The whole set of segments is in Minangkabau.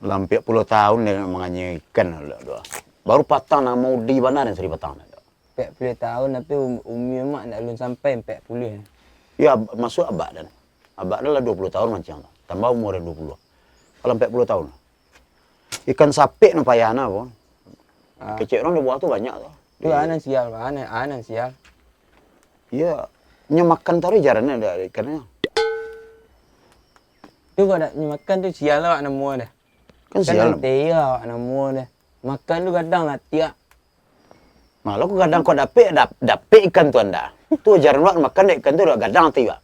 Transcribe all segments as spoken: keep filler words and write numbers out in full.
Lah ampek puluah tahun den manganyai ikan, Dok. Baru patang namo udi bana den sari patang, Dok. Ampek puluah tahun, tapi um-, umua mak ndak alun sampai ampek puluah. Yo, ab-, masuak abak den. Abak den lah duo puluah tahun mancang tu. Tambah umua den duo puluah. Kalau ampek puluah tahun. Ikan sapek no payah na, Bang. Ah. Kecek urang di bawah tu banyak tu. Tu anan sial, Bang. Anan, anan sial. Iyo, nyo makan taruih jarannyo dari ikannyo. Tu kok dak nyo makan tu sial awak namo deh. Kan sial. Kan teh awak namo deh. Makan tu gadang lah tiak. Malah ko gadang ko dapek, dap-, dapek ikan tu anda. Tu jarang luak makan dek ikan tu dak gadang ati wak.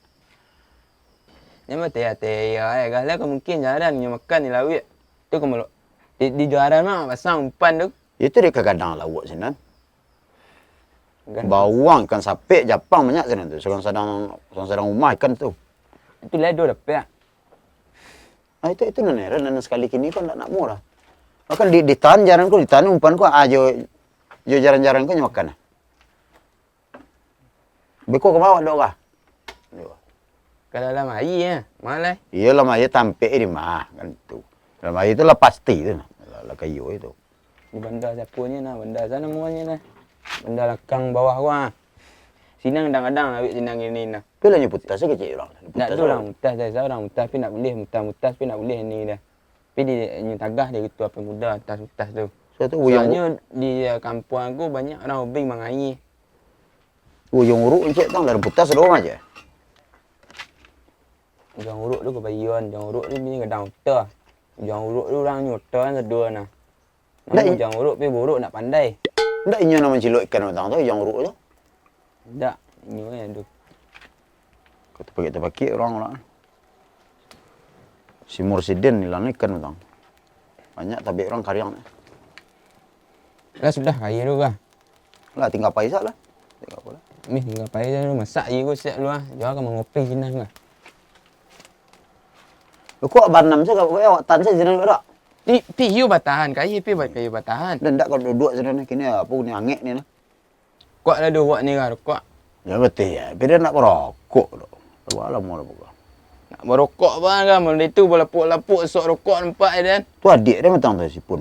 Nyo mah teh-teh, eh, galeh ko mungkin jarang nyo makan di lauik. Tu ko malo-, di, di juaran mah pasang umpan tu. Itu dek ka gadang lauik sinan. Gadang. Bawang, ikan sapek, japang banyak sinan tu. Sadang-sadang, sadang-sadang umah ikan tu. Itu lah ado dapek. Ah, itu, itu nan heran, nan sakali kini ko ndak nak murah. Bahkan di, ditahan jaran ko, ditahan umpan ko, ah, jo, jo jaran-jaran ko nyo makan. Beko ka bawah dok kah? Yo. Ka dalam aia, eh, malah. Iyo, dalam aia tampek di mah, kan tu. Dalam aia tu lah pasti tu nah. Lah, lah kayo itu. Di banda siapo nyo nah, banda sa namonyo nah. Banda lakang bawah ko ah. Sinan kadang-kadang lawik sinan kini nah. Tu lah nyo putas kecek urang. Ndak tu urang mutas, dah urang mutas, tapi ndak buliah mutas-mutas, tapi ndak buliah ni dah. Tapi di, nyo tagah di Ketua Pemuda atas mutas tu. Suatu uyang. Soalnyo di, eh, kampuang aku banyak urang hobi mangaia. Uyang uruk cek tang dalam putas doh aja. Uyang uruk tu kabayon, uyang uruk tu bini gadang uta. Uyang uruk tu urang nyo uta kan sadonyo nah. Ndak. Namo i- ujang uruk, pi buruk ndak pandai. Ndak inyo nan mancilok ikan batang tu, ujang uruk tu? Ndak, inyo kan tu. Kau tapakik-tapakik urang lah. Si Mursidin ilang ikan batang. Banyak tabek urang kariang ni. Lah sudah, kaya tu kah? Lah, tingga pai sak lah. Tingga apo lah. Mih, tingga pai sak lu, masak aia ko siap lu ah. Jua ka mangopi sinan kah. Lu kok banam sak, kok awak tan sak sinan kok dak? Pi, pi iyo batahan, kayo pi ba-, kayo batahan. Dan ndak kok duduak sinan ni, kini apo ni angek ni nah. Kok lah duduak ni kah, rokok? Ya betul ya, pi dia ndak barokok doh. Lah lamo lah buka. Nak barokok bang kan, malam itu balapuk-lapuk sok rokok nampak je kan. Tu adiak dia matang tu, si Pun.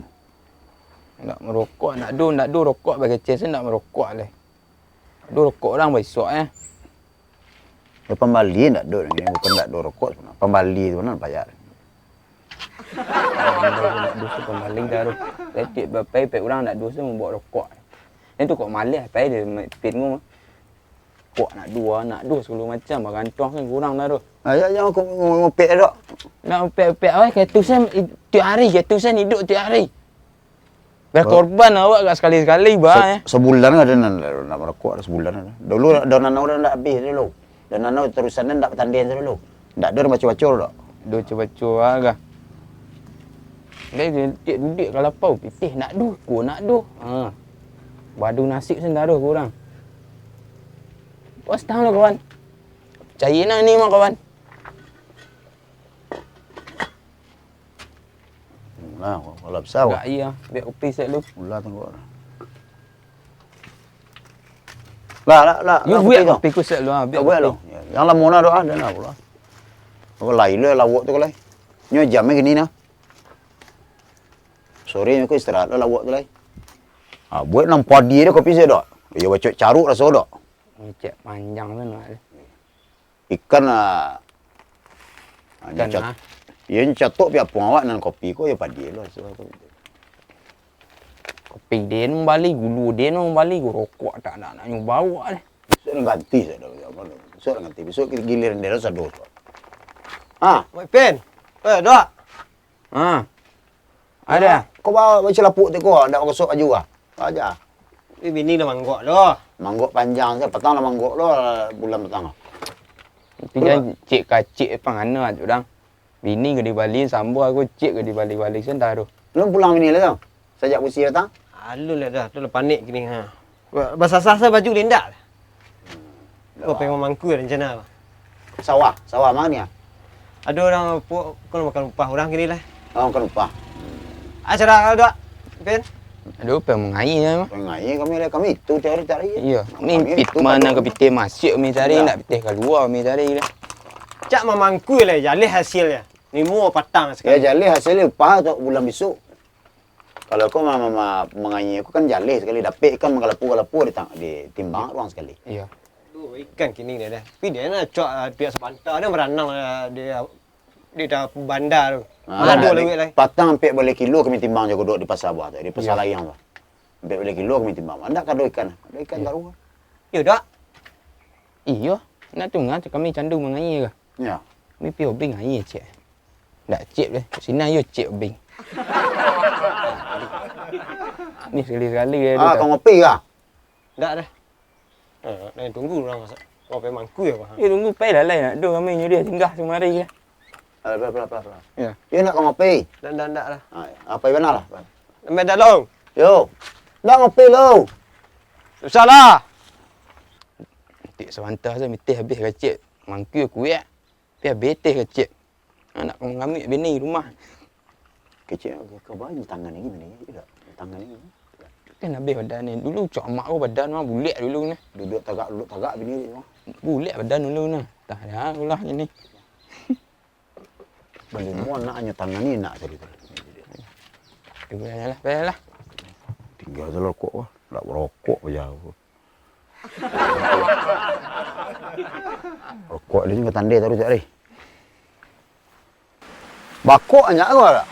Ndak marokok, ndak ado, ndak ado rokok bagecek, ndak marokok leh. Ado rokok urang baisok eh. Ya, pambali ndak ado, bukan ndak ado rokok sabananyo. Pambali tu nan payah. Ndak ado tu pambali dah tu. Tapi bapai pek urang ndak ado tu mambaok rokok. Itu kok maleh pai di pin ko. Kok nak duo, nak duo sagalo macam, bagantuang kan kurang dah tu. Ah, ya, ya, aku ngopek dah. Nak ngopek-ngopek awak, katusan, i-, tiap hari, katusan hidup tiap hari. Berkorban awak agak sakali-sakali, bah, eh. Sabulan ada nan nak marokok, sabulan ada. Dulu, dah nan orang ndak habis dulu. Dah nan terusan ndak batandian dulu. Ndak ada baco-baco dak? Ado baco-baco agak. Dai tiap duduak ka lapau, pitih nak duo, ko nak duo. Ha. Badu nasib sandaro kurang. Puas tang lo, kawan. Cari nang ni mah, kawan. Nah, kalau besar. Agak iya, biar kopi set lu. Ulah tunggu. Lah, lah, lah. Yo, lah, buek kopi tu. Kopi ku set lu, ah, buek. Buek kopi. Lu. Ya, yang lamo nah doh, ah, dah nah pula. Kau lai lu lawak tu kau lai. Nyo jam ni kini nah. Sore nyo kau istirahat lah lawak tu lai. Ah, buek nan padi dia kopi set doh. Yo bacok caruk raso doh. Cek panjang tu nak. Ikan, ah, ah, ikan, nyo cat-, ah. Iyo, nyo catok pi apung awak nan kopi ko, yo padi lo, so, kopi. Kopi den mambali, gulu den mambali, rokok tak nak, nak nyo bawa deh. Besok den ganti, saya dah, besok den ganti. Besok giliran den lah sado. Ah. Oi, Pen. Eh, Dok. Ha. Ada. Kau bawa, bawa celapuk tu kau, ndak gosok baju ah. Aja. Ni bini dah manggok tu. Manggok panjang se, patang lah manggok tu, bulan patang. Tapi jan cek kacik pangana tu dang. Bini ka dibali sambuah aku cek ka dibali-bali santa tu. Belum pulang bini lah tu. Sajak busi datang. Alun lah dah, tu lah panik kini ha. Ba-, basasah se baju lindak. Kau pengen mamangku rencana apa? Sawah, sawah mano ni ah? Ado urang pu-, kau makan upah urang kini lah. Oh, makan upah. Acara kau dua, Pin? Ado pengen mangaia mah. Mangaia kami lah, kami itu tiap hari cari. Iyo, kami itu mano ka pitih masuk kami cari, ndak pitih kalua kami cari lah. Cak mamangkui lai, jaleh hasilnyo. Limo patang sakali. Yo, jaleh hasilnyo, upah tu bulan bisuak. Kalau ko ma-, ma-, ma-, mangayie ko kan jaleh sakali, dapek ikan mangkalapu-kalapu di tang-, di timbang urang sakali. Iyo. Aduh, ikan kini dia dah. Tapi dia nak cok, ah, pihak sabanta dia maranang, ah, di, di dalam banda tu. Ah, Aduh, dah, lewek lai. Patang ampek baleh kilo kami timbang jo godok di pasar buah tu, di pasar Iyo. Layang tu. Ampek baleh kilo kami timbang. Ndak ka ado ikan. Ado ikan Iyo. Ka rumah. Iyo, dak? Iyo. Nak tu ngah kami candu mangayie ka? Iyo. Kami pi obeng ayie, cek. Ndak cek deh. Sinan iyo cek obeng. Ni sakali-sakali je Ah, tu. Kau ngopi kah? Ndak dah. Eh, nak tunggu urang masak. Kau pai mangkui apa? Yo, tunggu pai lah, lai nak. Doh, kami nyuruh singgah sumari lah. Alah, alah, alah, alah, alah. Yo. Yo, nak kau ngopi? Ndak, ndak, ndak lah. Ah, apa bana lah? Nambah dah, Long. Yo. Ndak ngopi, Long. Susah lah. Tik sabanta sajo mitih habih kacik. Mangkui kuek. Tapi habih teh kacik. Anak ka mangamuik bini rumah. Kecek ka, ka bae tangan ni, bini ni, tangan ni. Kan habih badan ni. Dulu cak amak ko badan mah bulek dulu ni. Duduk tagak, duduk tagak bini ni mah. Bulek badan dulu ni. Tah, dah ulah ni. Bali mua nak hanyo tangan ni nak tadi tu. Cuba lah, lah. Tingga tu rokok wah. Nak rokok aja. Rokok dia juga tandai taruh tu hari. Bakok banyak tu, Kak?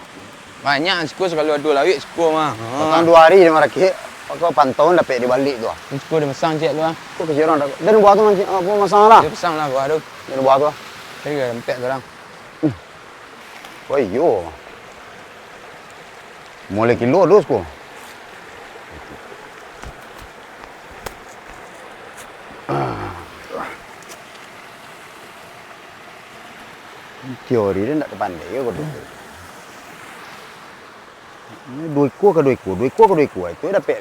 Banyak, siko sakali ado lawik, siko mah. Ha. Patang duo hari dia marakik, apa pantau dapek di balik tu, ah. Siko dia masang cek tu, ah. Tu kecil orang dah. Dan buah tu mancing, apa, masang lah? Dia pasang lah buah tu. Dan buah tu, ah. Tadi dah lempek tu orang. Hmm. Oh, iyo. Mulai kilo dos ko. Teori dia ndak tapandai ko tu. Ini duo ikua ka duo ikua, duo ikua ka duo ikua, itu dapek.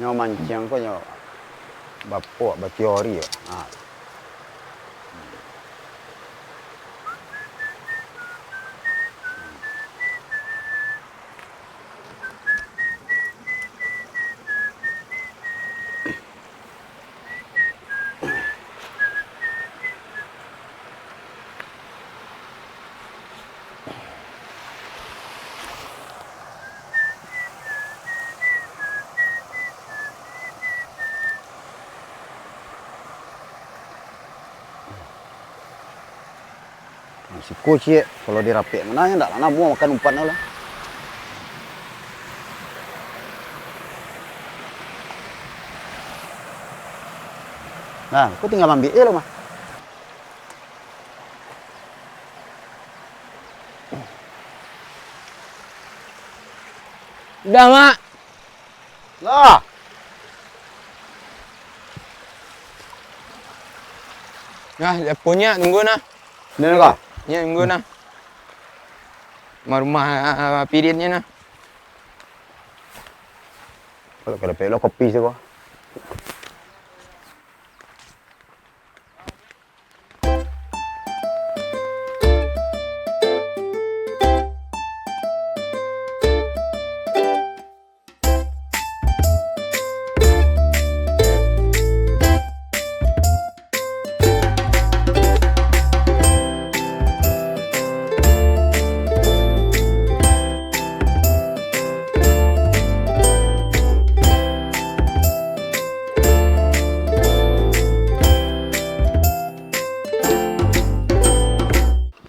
Nyo mancing ko nyo bapok, bateori, ha. Siko ciek, kalau dirapek mano nyo ndak lah namuah makan umpan tu lah. Nah, ko tingga maambiak je lo mah. Dah, Mak. Lah. Nah, dapur nyo tunggu nah. Nyo ka? Nyo tunggu nah. Rumah, ah, ah, pirin nyo nah. Kalau kada payah lo kopi siko.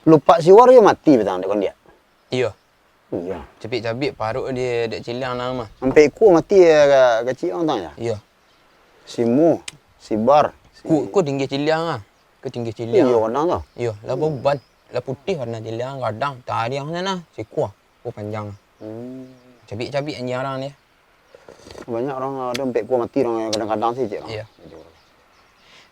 Lupak siwar yo mati batang dek kondiak. Iyo. Iyo. Cabiak-cabiak paruik di dek ciliang nan mah. Ampek ikua mati ka, kacik batang yo? Iyo. Simu, sibar, si Ku, ku tinggi ciliang ah. Ku tinggi ciliang. Iyo, warna tu. Iyo, lah bauban, lah putih warna ciliang, gadang, tariang sana, sikua, ku panjang. Hmm. Cabiak-cabiak anjiang urang ni. Banyak urang ado ampek ikua mati urang kadang-kadang sih, cik. Iyo.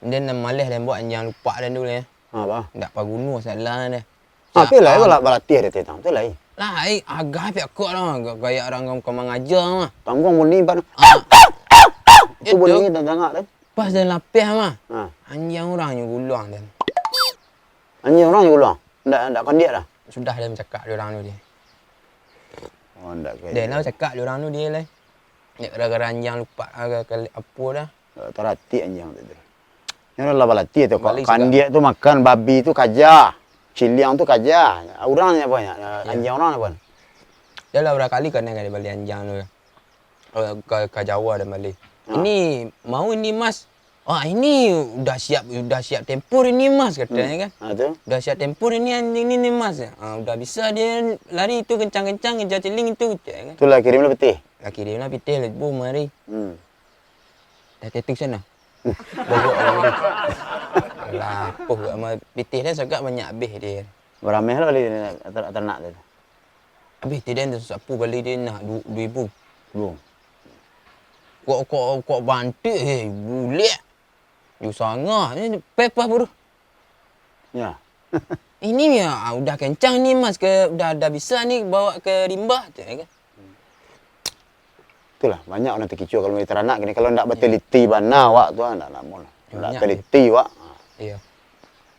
Den nan maleh den buek anjiang lupak den tu leh. Ha, bah. Ndak paguno salah deh. Ha, tu lah, Cak, lah, balatih deh, tetang. Tu lah, eh. Lah, ai, agak piak kok lah. Ga-, gaya urang ka mangaja mah. Tangguang bunyi, pan. Ah. Tu bunyi Itu. Tadanga, kan? Pas den lapeh mah. Ha. Anjiang urang nyo guluang, den. Anjiang urang nyo guluang? Ndak, ndak kondiak dah? Sudah den cakak di urang tu, deh. Oh, ndak ka Den lah cakak di urang tu, deh, lai. Ndak gara-gara anjiang lupak, gara-gara apo dah. Ndak taratik anjiang tu, tu. Nyo lah balatih tu, kok. Bali suka. Kandiak tu makan, babi tu kaja, ciliang tu kaja. Urang nyo apo nyo? Iyo. Anjiang urang nyo apo? Yo lah, bara kali kanai ka dibali anjiang tu. Ka, ka, ka Jawa dan bali. Ha. "Ini mau ini, Mas?" "Ah, ini udah siap, udah siap tempur ini, Mas," katonyo kan. Hmm. Ha, tu. "Udah siap tempur ini anjiang ini, Mas." "Ah, udah bisa dia lari tu, kencang-kencang ngejar ciling tu," katonyo kan. Tu lah kirim lah pitih. Lah kirim lah pitih, lah buh mari. Hmm. Dah tetek sana. Bogok lah. Lapuah gak mah pitih dah sagak banyak abih dia. Barameh lah bali ter-, ternak tu. Abih tiden tu sapu bali dia nak du-, dua ribu. Duo. Kok, kok, kok bantik, hei, bulek. Ju sangah, ni pepah buruh. Ya. Ini ya, ah, udah kencang ni, Mas, ke, udah, udah bisa ni bawa ke rimba, cakap kan. Itulah, banyak urang takicuah kalau bali taranak kini. Kalau ndak bateliti bana awak tu, ah, ndak namo lah. Ndak banyak, teliti awak. Iyo.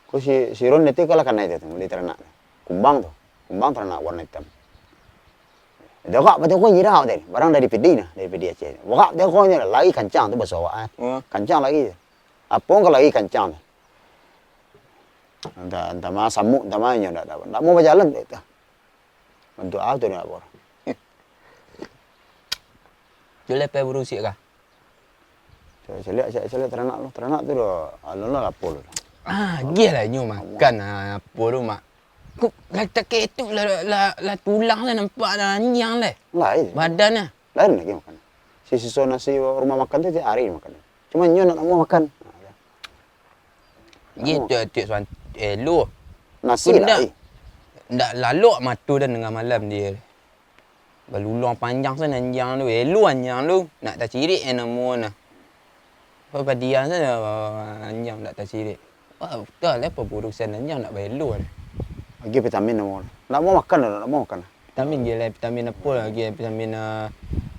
Ko si, si Ron itu kalah kanai tu, bali taranak tu. Kumbang tu. Kumbang taranak warna itam. Dogak batoko jirau tadi. Barang dari Pidie nah, dari Pidie Aceh. Dogak batoko je lah, lari kancang tu baso awak, eh. Wah. Kancang lari. Apo ka lari kancang tu. Antah, antah ma samuk, antah ma inyo ndak, ndak, ndak mau bajalan tu. Bantuak apo tu ndak apo. Tu lepai burusiak kah? Caliak, caliak, caliak taranak tu. Taranak tu dah, alun lah lapor tu. Ah, agiah lah inyo makan, ah, apo tu, Mak. Kok lah taketuk lah, lah, lah tulang lah nampak lah anjiang lah. Lain. Badan lah. Lain lagi makan. Sisiso nasi rumah makan tu tiap hari makan. Cuma inyo ndak mau makan. Iyo, tiap, tiap suan-, elo. Nasi ndak, lain. Ndak lalok mato dan tangah malam dia. Baluluang panjang sajo anjiang tu, elo anjiang tu, nak tacirik namo nah. Apa padian sajo anjiang nak tacirik. Wah, utak lah, apa urusan anjiang nak baelo ni. Lagi vitamin namo. Nak mau makan dah, nak mau makan. Vitamin je lah, vitamin apa lagi, vitamin, ah,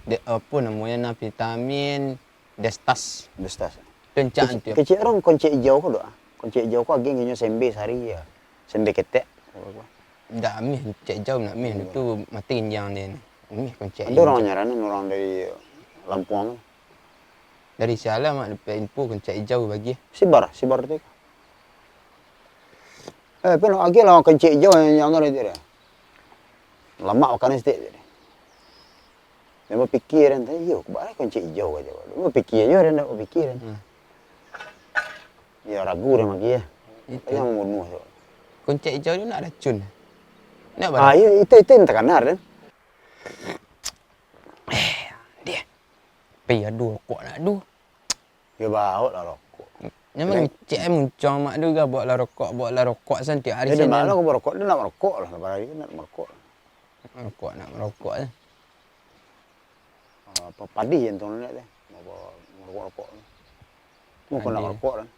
de-, apa namanya nah, vitamin Destas. Destas. Kencak tu. Kecek, kecek urang koncek ijau ko doh. Koncek ijau ko agiah inyo sembe sehari ya. Sembe ketek. Ndak amih koncek ijau, ndak amih tu mati ginjang dia ni. Amih koncek ijau. Ado urang ngaran urang dari Lampuang. Dari sia lah mak dapek info koncek ijau bagi? Sibar, Sibar tu. Eh, peno agiah lah koncek ijau yang, yang tadi tu. Lamak makanan sitik tadi. Dia bapikia kan, "Iyo, baa koncek ijau," kato. Bapikia nyo, dia ndak bapikia kan. Hmm. Yo, ragu dia mah, Ki, yo. Itu. Yang bunuh tu. Koncek ijau tu nak racun. Nak baracun. Ah, iyo, itu, itu yang takana, kan. Eh, dia. Pai ado rokok nak ado. Yo, baok lah rokok. Nyo mangecek ai muncuang mak tu, ga baok lah rokok, baok lah rokok san tiap ari. Jadi, mak lah, kau barokok, dia nak marokok lah, sabarapo hari nak marokok. Marokok, nak marokok lah. Ah, apa, padih jantuang nak tu. Apa, marokok-rokok tu. Mau kau nak marokok kan?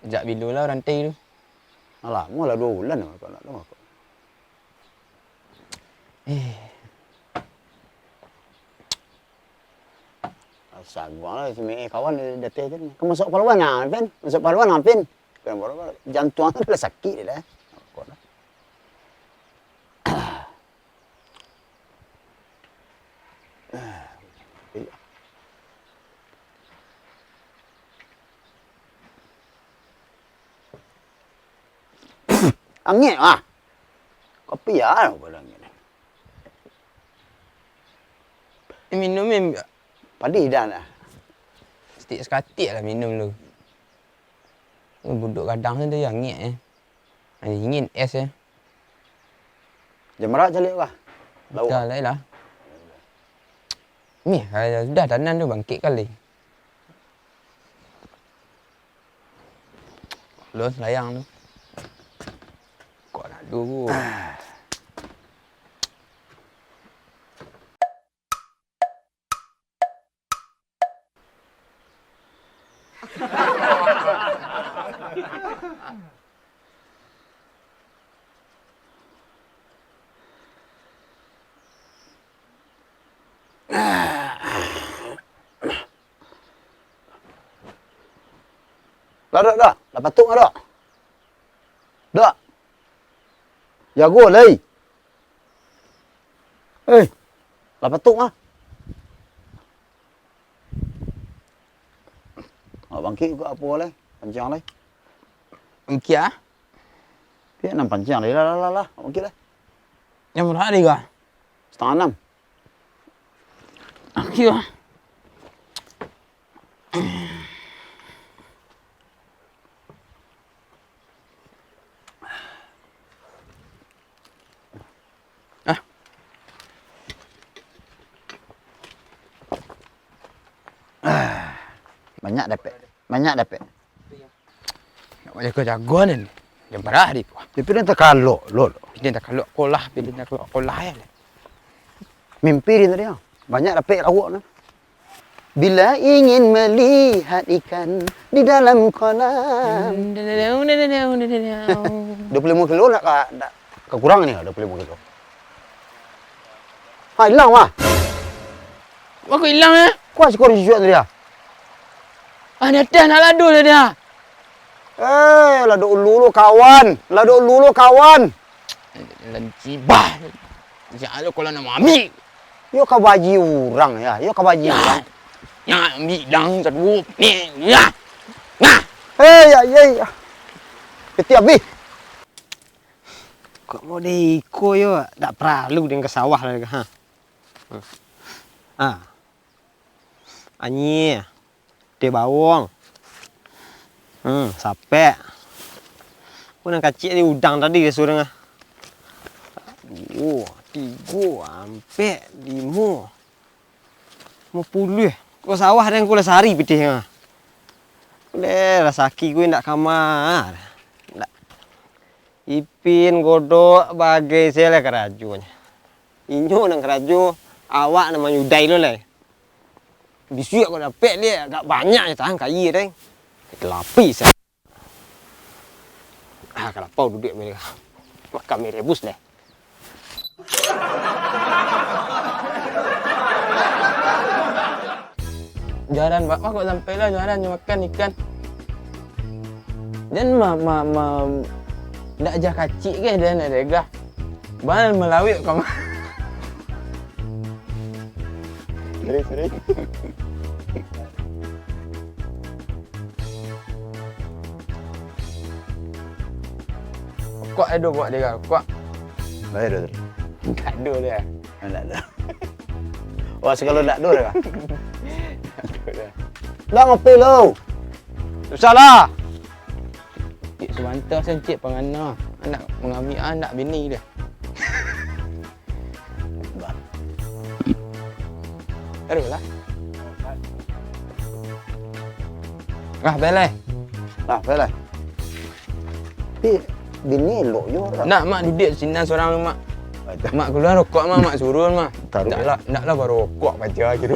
Jak bilo lah rantai tu? Alah, mau lah duo bulan lah marokok, nak marokok. Eh. Saguang lah, si Mei kawan di, di ateh tu. Kau masuk pahlawan nah, Pin? Masuk pahlawan nah, Pin? Jantuang tu lah sakik dia dah. Kau dah. Angek ah. Kopi ah, kau dah angek. Minum ni. Padih dah lah. Saketek-saketek lah minum tu. Buduak gadang tu angek eh. Dingin es eh. Jam bara caliak lah? Lauak. Dah lah lah. Ni, sudah tanam tu bangkit kali. Lo sayang tu. Kok nak dulu. Lah, Dok, Dok. Lah patuik mah, Dok. Dok. Jago lai. Eh, lah patuik mah. Awak bangkit kok apo lai? Panciang lai. Angkia? Piak nan panciang lai, lah, lah, lah, lah. Oke lah. Jam bara tadi kah? Satangah anam. Angkia. Ah. Ah. Banyak dapek. Banyak dapek. Nak jago-jago ni. Jam bara tadi ko. Tapi den takalok, Lul. Den takalok kolah, tapi den takalok kolah ya. Mimpi den tadi, ah. Banyak dapek lauak nah. Bila ingin melihat ikan di dalam kolam. Dua puluh limo kilo nak ka, nak ka kurang ni, dua puluh limo kilo. Ha, ilang, mah. Kok ilang, eh? Kuat sikor jujur tadi, ah. Ah, di ateh nak lado tadi, ah. Eh, lado dulu lo, kawan. Lado dulu lo, kawan. Lancibah. Siap lo kalau nak ambil. Yo ka baji urang, ya. Yo ka baji urang. Ya, ambil dang satu. Ya. Nah. Hei, ya, ya, ya. Piti abih. Kok model iko yo, dak paralu den ka sawah lai, ha. Ha. Anyia, teh bawang. Hmm, sapek. Ko nan kaciak di udang tadi raso den ah. Duo, tigo, ampek, limo. Limo puluah. Ko sawah den ko lah sahari pitih ah. Leh, rasaki ko indak kama. Indak. Ipin Godok bagai se lah karajonyo. Inyo nan karajo, awak nan manyudai lo lai. Bisuak kok dapek dek, agak banyak je tahan kayi deh. Kelapis. Ah, kalapau duduak mereka. Makan mie rebus deh. Jaran, Pak, kok sampai lah jaran nyo makan ikan. Jan ma, ma, ma, dak jah kacik ke jan ado gah. Bal malawik ka ma. Sorry, sorry. Kok ado buat dia, kok. Dak ado tadi. Dak ado dia. Dak ado. Wah, sagalo dak ado dah. Dak ado dah. Dah ngopi lu. Susah lah. Cik Sumanta sen cik pangana. Anak mangamik anak bini dia. Aduh lah. Ah, beleh. Ah, beleh. Tapi bini elok juo. Nak, Mak, duduak sinan surang, Mak. Aduh. Mak, kalua rokok, Mak, Mak suruah, Mak. Taruh. Ndak lah, ndak lah barokok paja gitu.